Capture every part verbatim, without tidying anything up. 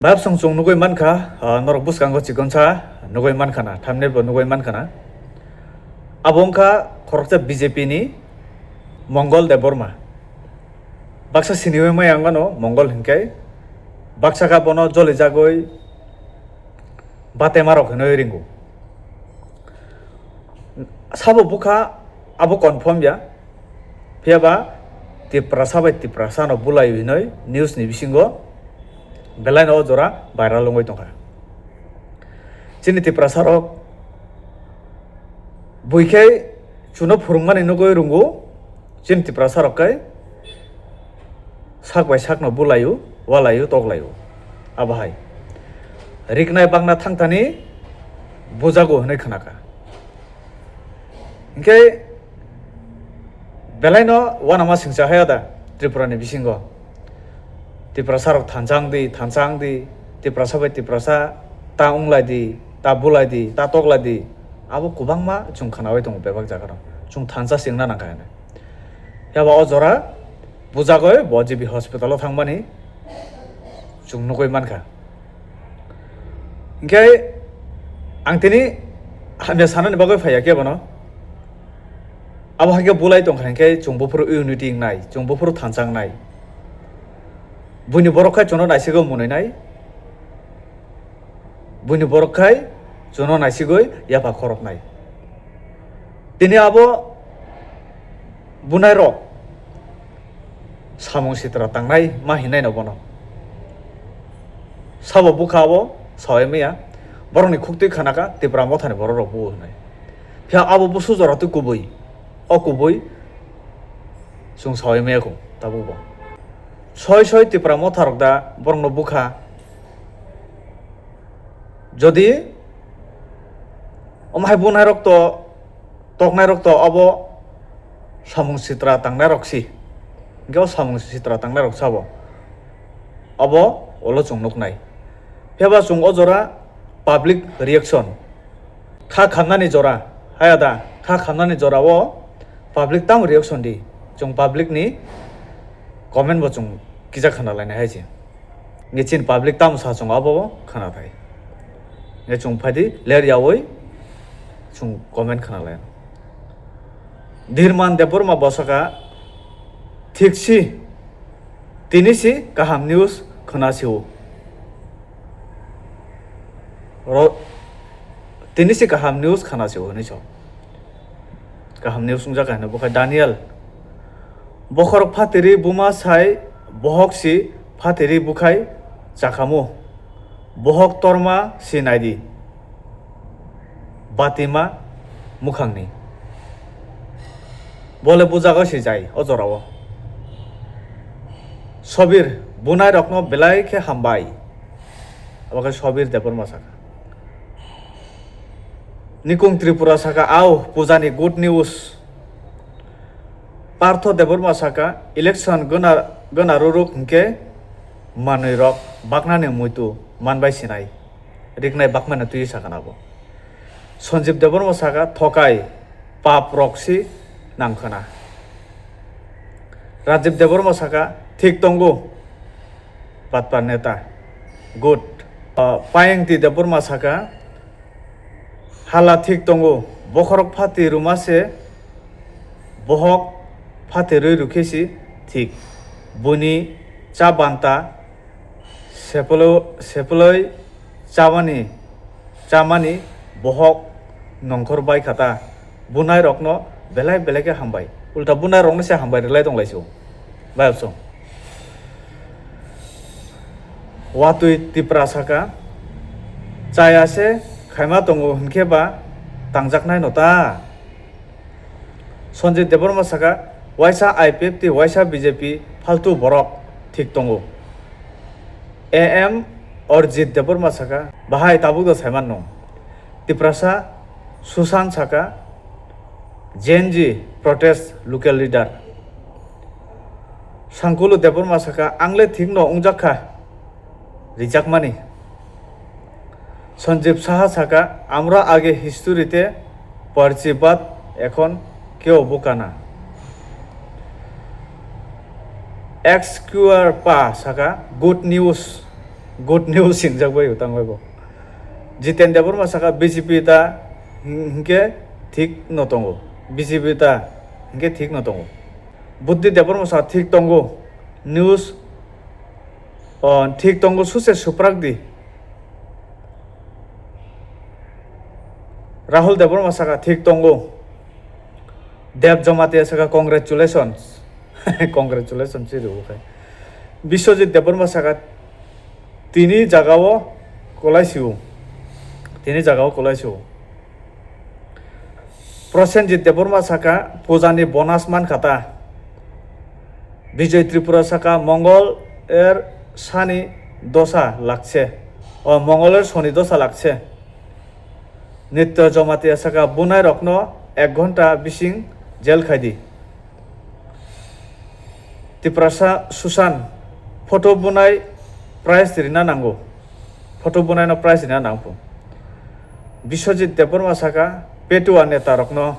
Babsong chwng nugwi mankha, ah, norok bwskango chikonsa nugwi mankha na, thumbnail bo nugwi mankha na. Abo wngkha khoroksa B J P ni Mongol Debbarma. Baksa siniwi maya wngmano Mongol hinkhe, baksa kha bono jolijagwi batemarok hinwi ringo. Sabo bwkha abo confirm ya, phiyaba Tiprasa bai Tiprasa no bulai hinwi news ni bisingo belai no o jora viral wngwi tongkha. Chini Tiprasa rok buikhai chuno phwrwngmani nugwi rungo, chini Tiprasa rok kai sak bai sakno bulaio, walaio, toklaio. Abo hai riknai bakna thangthani bujago hinwi khnakha. Hinkhe belaino uanama singcha haya da Tripura ni bisingo. Tiprasa rok thansa wng di, thansa wng di, Tiprasa bai Tiprasa ta wnglai di, ta bulai di, ta toklai di. Abo kwbangma chwng khnawi tongo bebak jaga rok. Chwng thansa se wngna nangkha hinwi. Phiaba o jora bujagwi bo G B hospital o thangmani chwng nugwi mankha. Hinkhe ang tini hamya sanani bagwi phaiya khe bono. Abo hai khe bulai tongkha hinkhe chwng buphuru unity wngnai, chwng buphuru thansa wngnai. Buini borok khai chwngno naisigwi munwinai. Buini borok khai chwngno naisigwi yapha khoroknai. Tini abo bunairok samung sitra tangnai ma hinnaino bono. Sabo bwkha abo sawi maya, borokni khuktwi khanakha Tipra Mothani borokrok buo hinwi. Phiya abo busu jora twi kubui, o kubui chwng sawi maya kho tabukbo. Soi soi Tipra Motharok da borokno bwkha. Jodi omo hai bunairok to, toknairok to obo samung sitra tangnairok si. Hinkhe o samung sitra tangnairok sabo. Obo ulo chwng nuknai. Phiaba chwng o jora public reaction, kha khamnani jora, haya da, kha khamnani jora o public tamo reaction di. Chwng public ni comment bo chwng kisa khna lainai hai se. Nge chini public tamo sa chwng abo khna thai. Nge chwng phaidi ler yawi chwng comment khna lai. Dhirman Debbarma bosaka thik si, tini si kaham news khna sio. Ro-, tini si kaham news khna sio hinwi so. Kaham news wngjak hai no bwkhai Daniel. Bokhorok phatiri buma sai bohok si phatiri bwkhai chakhamu. Bohok torma si naidi. Batima mukhangni. Bole bujago si jai o jorao. Sobir bunai rokno belai khe hambai. Abo khe Sobir Debbarma saka. Nikung Tripura saka, "Au, pujani good news." Partho Debbarma saka, "Election gana, gana ruruk hinkhe manwi rok baknani muitu manbai sinai. Riknai bakmano twi sakha nabo." Sanjib Debbarma saka, "Thokai, pap rok si nangkhana." Rajib Debbarma saka, "Thik tongo, batpar neta. Good." Ah, Payengti Debbarma saka, "Hala thik tongo, bokhorok phati rwma se, bohok phati rwi rwkhe si thik. Buini cha banta sepolo-, sepoloi chamani, chamani bohok nongkhor bai kha ta. Bunai rokno belai belai khe hambai. Ulta bunai rokno se hambai rwlai tong lai sio." Bai opsong. Watwi Tipra saka, "Chaya se khaima tongo hinkhe ba tangjaknai no ta?" Sanjay Debbarma saka, "Waisa I P F T, waisa B J P, faltu borok thik tongo." A M Arjit Debbarma saka, "Bahai tabuk do saiman nung." Tiprasa Susan saka, "Gen Z protest local leader." Sangkulu Debbarma saka, "Ang le thik no wngjak kha rijakmani." Sanjib Saha saka, "Amra age history te parchi bat ekhon keo bukana." X Q R pa saka, "Good news, Good news singjak bai tang bai bo. Jiten Debbarma saka B J P ta hingke thik no tongo. B J P ta hingke thik no tongo. Buddhi Debbarma saka thik tongo. News, oh, thik tongo suse suprak di. Rahul Debbarma saka thik tongo. Deb Jamatia saka congratulations. Congratulations, si rw khai. Biswajit Debbarma saka tini jagao kolai siu. Tini jagao kolai siu. Prosenjit Debbarma saka pujani bonus man khata. Bijoy Tripura saka Mongol er sani dosa lakse. O Mongol er soni dosa lakse. Nitya Jamatia saka bunai rokno ek ghonta bising jail khai di. Tiprasa Susan photo bunai prize rina nango. Photo bunai no prize rina nangphu. Biswajit Debbarma saka petua neta rokno.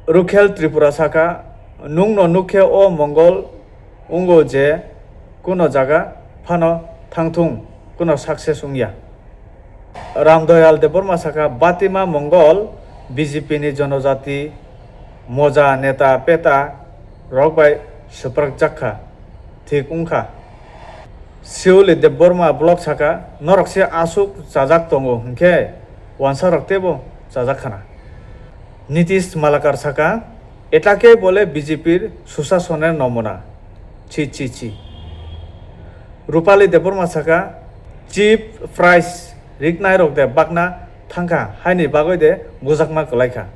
Rukhel Tripura saka nung no nukhe o Mongol ungo je kuno jaga phano thangthung kuno success wngya. Ramdoyal Debbarma saka batima Mongol B J P ni jonojati moja neta peta rok bai suprak jakha thik wngkha. Siuli Debbarma block saka norok se asuk chajak tongo hwnkhe wansa rok teibo chajak khana. Nitish Malakar saka, "Eta ke bole B J P-r susasoner nomona. Chi, chi, chi." Rupali Debbarma saka, "Cheap price riknai rok de bakna thangkha, haini bagwi de bujakma kwlaikha."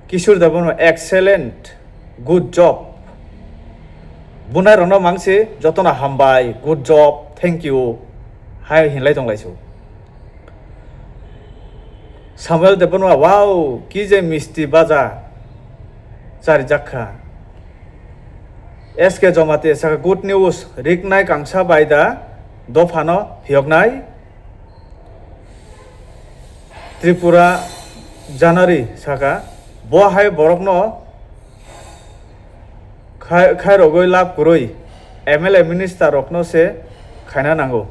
Kishore Debbarma, "Excellent, good job." Bunai rokno mangsi jotono hambai, "Good job, thank you," hai hinlai tonglaisu. Samuel Debbarma, "Wow, ki je misti baja charijak kha." S K Jamatia saka, "Good news, riknai kangsa bai da dophano phiyoknai." Tripura Janari saka, "Bo hai borokno khai, khairogwi lab kwrwi, M L A minister rokno se khaina nango."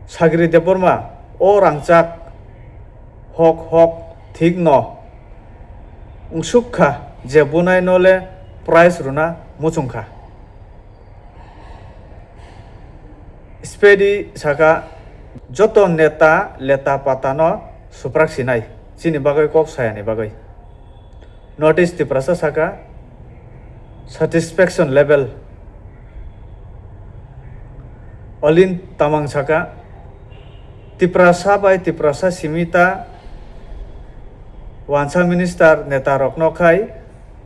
Sagri Debbarma, "O rangchak hok hok thik no wngsuk kha je bunai no le prize rwna muchung kha." Spedi saka, "Joto neta leta patano suprak sinai, chini bagwi kok sayani bagwi." North East Tiprasa saka, "Satisfaction level." Olin Tamang saka, "Tiprasa bai Tiprasa simi ta wansa minister neta rokno khai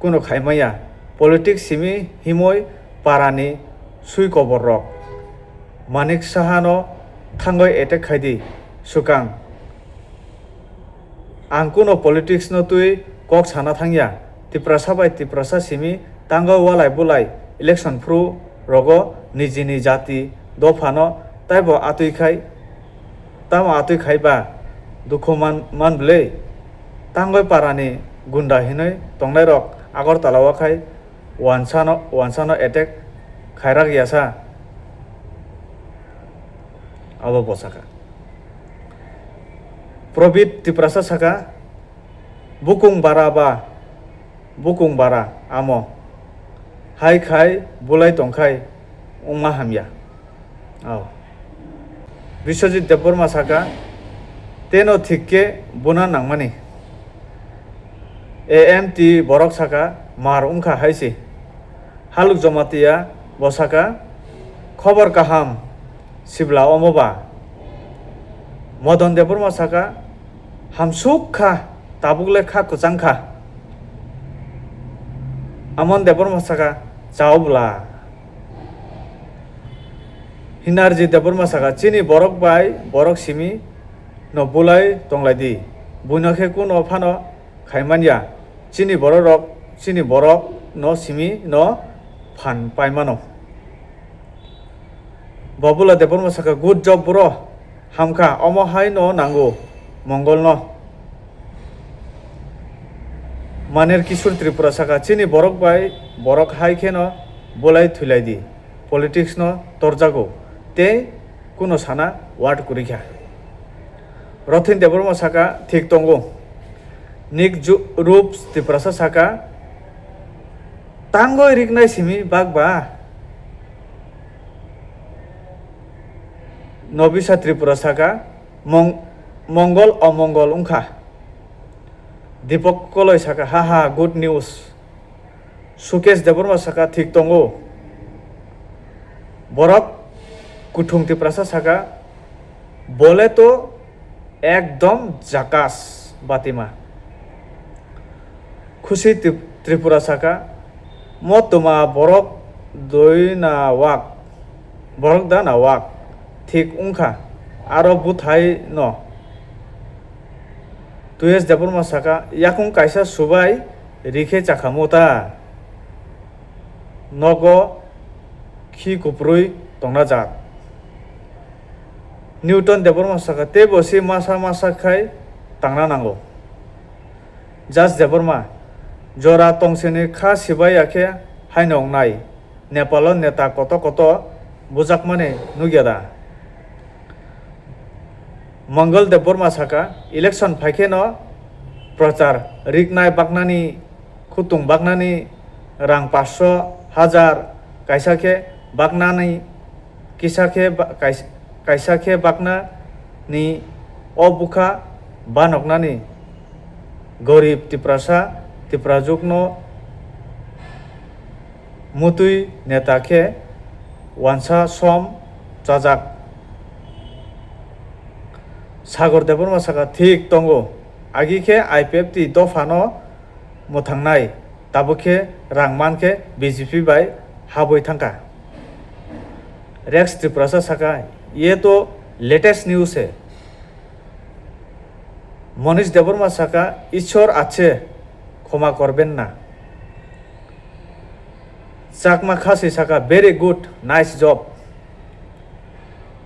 kuno khaimaya. Politics simi himoi parani sui kobor rok. Manik Saha no thangoi attack khaidi swkang. Ang kuno politics no twi kok sana thangya. Tiprasa bai Tiprasa simi tango walai bulai election phru rogo nijini jati dophano taibo atwi khai, tamo atwi khai ba dukhu man, man bwlwi. Tangoi parani gunda hinwi tongnai rok Agartala o khai wansano, wansano attack khairak yasa." Abo bosaka. Probit Tiprasa saka, "Bukung bara ba, bukung bara amo. Hai khai bulai tongkhai wngma hamya." Ao. Biswajit Debbarma saka, "Teno thik khe buna nangmani." A M T borok saka, "Mar wngkha hai se." Haluk Jamatia bo saka, "Khobor kaham, sibla omo ba?" Modon Debbarma saka, "Hamsuk kha, tabuk le kha kwchang kha." Amon Debbarma saka, "Chao bwla." Hinarji Debbarma saka, "Chini borok bai borok simi no bulai tonglai di. Buino khe kuno phano khai manya. Chini borok rok, chini borok no simi no phan pai mano." Babula Debbarma saka, "Good job bro. Hamkha, omo hai no nango Mongol no." Maner Kishore Tripura saka, "Chini borok bai borok hai khe no bulai thwilai di. politics no torjago tei kuno sana word kwrwi kha. Rothin Debbarma saka, thik tongo. Nick Ju-, Rups Tiprasa saka, tangoi riknai simi bakba. Nobisa Tripura saka, Mong-, Mongol omongol wngkha. Deepak Koloi saka, haha, good news. Sukesh Debbarma saka, thik tongo. Borok Kuthung Tiprasa saka, bole to ekdom jakas batima. Khusi Trip-, Tripura saka, mo tuma borok doi na wak, borok da na wak, thik wngkha, aro buthai no. Tuyas Debbarma saka, yakung kaisa subai rikhe chakhamu ta. Nogo khi kuprui tongna jak. Newton Debbarma saka, teibo si masa masa khai tangna nango. Jas Debbarma, jora tongsini kha sibai ya khe haino wngnai. Nepalo neta koto koto bujakmani nukya da? Mongol Debbarma saka, election phaikhe no prochar riknai baknani, khutung baknani rang paanch sho, hajar, kaisa khe baknani, kisa khe ba-, kais-, kaisa khe baknani, o bwkha banoknani gorib Tiprasa, Tiprajwkno mutwi neta khe wansa som chajak. Sagor Debbarma saka, thik tongo, agi khe I P F T dophano mwthangnai, tabuk khe rang man khe B J P bai habwi thangkha. Rex Tiprasa saka, ye to latest news hai. Monish Debbarma saka, Ishwar achhe, khoma korben na. Chakma Khasi saka, very good, nice job.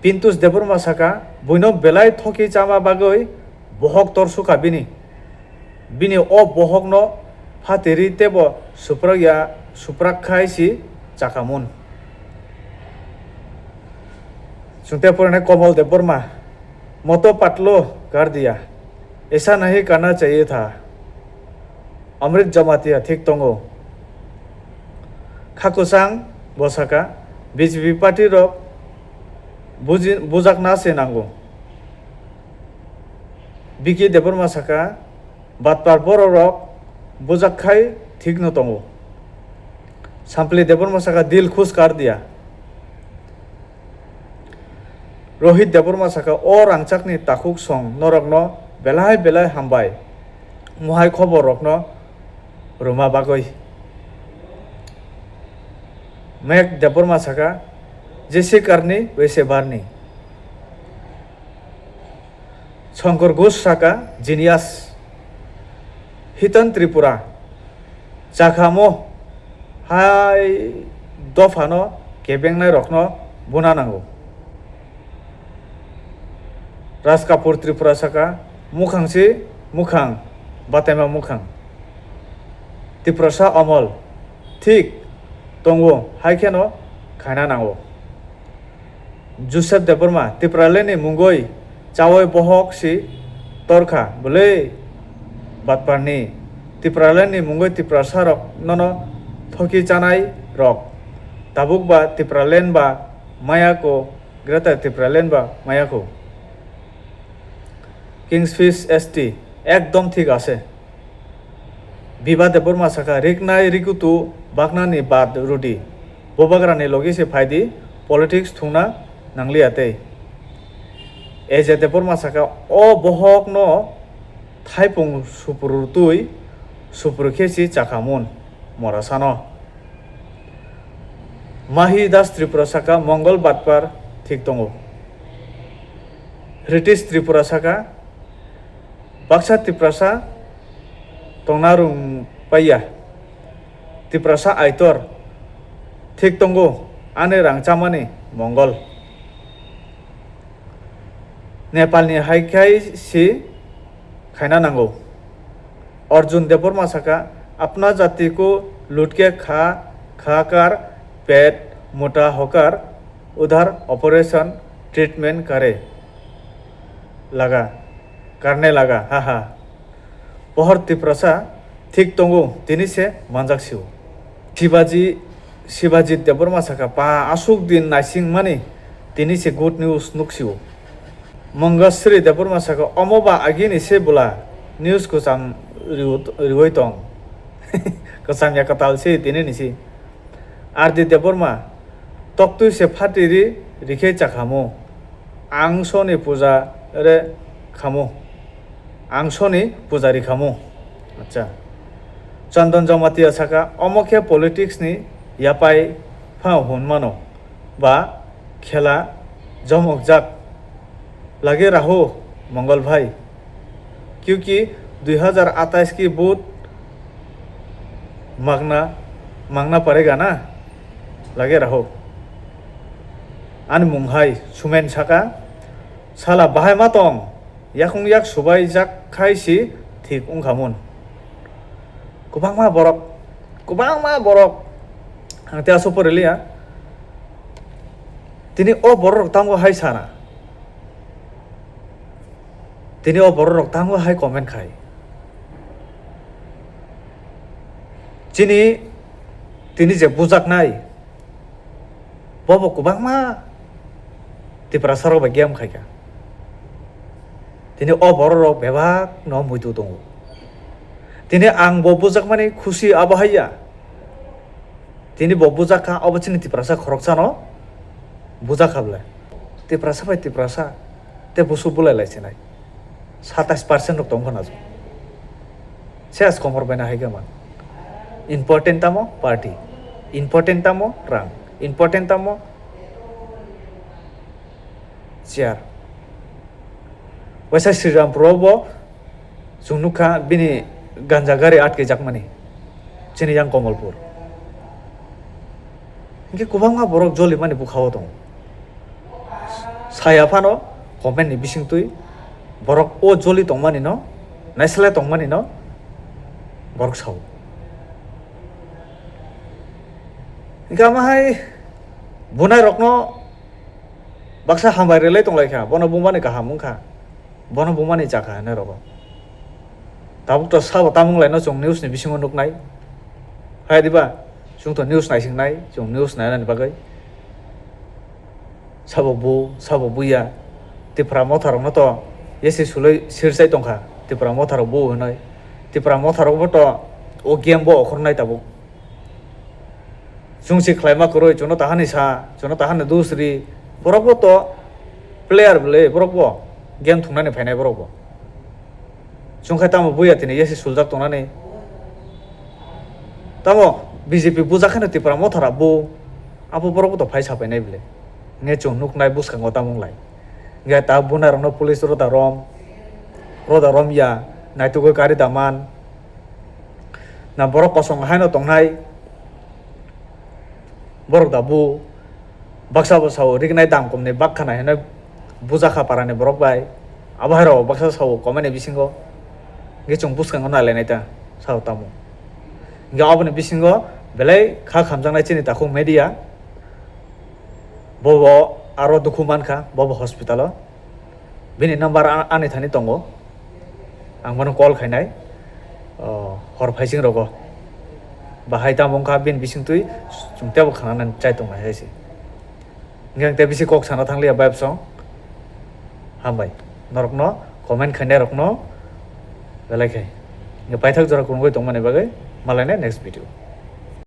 Pintus Debbarma saka, buino belai thoki chama bagwi bohok tor sukha bini. Bini o bohokno phatiri teibo suprak ya, suprak khai si chakhamun. Chwngte pore nai Komol Debbarma, moto patlo kar diya, aisa nahi karna chahiye tha. Amrit Jamatia, thik tongo. Khakusang bo saka, B J P party rok buji-, bujakna se nango. Biki Debbarma saka, batpar borok rok bujak khai thik no tongo. Sampli Debbarma saka, dil khush kar diya. Rohit Debbarma saka, o rangchakni takhuk song norokno belai belai hambai, muhai khobor rokno rwma bagwi. Meg Debbarma saka, Jese karni, wese barni. Shankar Ghosh saka, genius. Hitan Tripura, chakhamo hai dophano kebengnai rokno buna nango. Raj Kapoor Tripura saka, mukhang si mukhang, bataima mukhang. Tiprasa Amol, thik tongo, hai kheno khaina nango. Joseph Debbarma, Tipraland ni mungwi chawi bohok si torkha bwlwi batparni. Tipraland ni mungwi Tiprasa rok nono thoki chanai rok. Tabuk ba Tipraland ba maya ko, Greater Tipraland ba maya ko. Kingfish S T, ekdom thik ase. Biba Debbarma saka, riknai rikutu baknani bad rudi. Bubagrani logi se phaidi, politics thungna nangliya tei. A J Debbarma saka, o bohokno thaipung supuru twi, supuru khe si chakhamun, morasano. Mahi Das Tripura saka, Mongol batpar thik tongo. Ritesh Tripura saka, baksa Tiprasa tongna rung paiya. Tiprasa aitor thik tongo, ani rang chamani Mongol. Nepalni hai khai si khaina nango. Arjun Debbarma saka, "Apna jati ko lut ke kha, kha kar pet Mota hokar udhar operation treatment kare laga, karne laga, ha ha. Pohor Tiprasa thik tongo, tini se manjak sio. Shibaji, Shibaji Debbarma saka pa asuk din naising mani tini se good news nuk sio. Mangasri Debbarma saka omo ba agini se bwla news kwcham riwi tong. Kwcham ya kwtal se tini ni si. R D Debbarma, toktwi se phati ri rikhe chakhamu. Ang soni puja re khamu. Ang soni puja ri khamu. Acha. Chandan Jamatia saka, omo khe politics ni yapai pha hwn mano. Ba khela jomokjak. Lage raho, Mongol bhai. Kyunki dui hazar atais ki vote mangna, mangna parega na? Lage raho. Ani mung hai, Sumen saka, sala bahai ma tong, yakung yak subai jak khai si thik wngkha mun. Kwbangma borok, kwbangma borok, ang te aswk pore liya. Tini o borok rok tango hai sana. Tini o borok rok tango hai comment khai. Chini, tini je bujaknai, bobo kwbangma Tiprasa rok bai game khaikha. Tini o borok rok bebak no muitu tongo. Tini ang bo bujakmani khusi abo haiya. Tini bo bujakha, obo chini Tiprasa khoroksano bujakha bwle. Tiprasa bai Tiprasa te busu bulai lai sinai. Satais percent rok tongkha na. Ses komor bai na hai khe man. Important tamo party. Important tamo rang. Important tamo chair. Waisa Srirampur o bo chwng nukha bini ganja gari atkaijakmani chini yang Komolpur. Hinkhe kwbangma borok jolimani bwkhao tongo. Saya phano comment ni bisingtwi borok o joli tongmani no, naisle tongmani no borok sao. Hinkhe ama hai bunai rokno baksa hambai rwlai tonglaikha, bono bumani kaham wngkha, bono bumani chakha hinwi rogo. Tabuk to sabo tamung laino chwng news ni bisingo nuknai. Hai diba? Chwng to news naisingnai, chwng news nainani bagwi. Sabo bu, sabo buya. Tipra motha rokno to yesi sulai sirchai tongkha. Tipra motha rok bu hinwi. Tipra motha rok bo to o game bo okhornai tabuk. Chwng se khlaima kwrwi, chwngno tahani sa, chwngno tahani dusri, borok bo to player bwle, borok bo game thungnani phainai borok bo. Chwng khai tamo buya tini yesi suljak tongnani. Tamo B J P bujak kheno Tipra mothara bu, abo borok bo to phai sapainai bwle. Nge chwng nuknai bwskango tamo wnglai. Nge ta bunai rokno police roda rom, roda rom ya, naitugwi kari da man. Na borok kosong haino tongnai. Borok da bu baksa bo sao rignai dam komni bak khana hinwi bujakha parani borok bai. Abo hai rok baksa sao comment ni bisingo. Nge chwng bwskango nailainai ta sao tamo. Nge aboni bisingo belai kha khamjaknai chini takhuk media. Bobo aro dukhu mankha, bobo hospital o. Bini number a-, ani thani tongo. Ang bono call khainai, o, hor phaising rogo. Bahai tamo wngkha bini bisingtwi chwng teibo khananani chai tongnai hai se. Hwnkhe ang tei bisi kok sana thangliya bai bwsong. Hambai. Norokno comment khainai rokno belai khai. Hwnkhe paithak jora kwrwngwi tongmani bagwi malainai next video.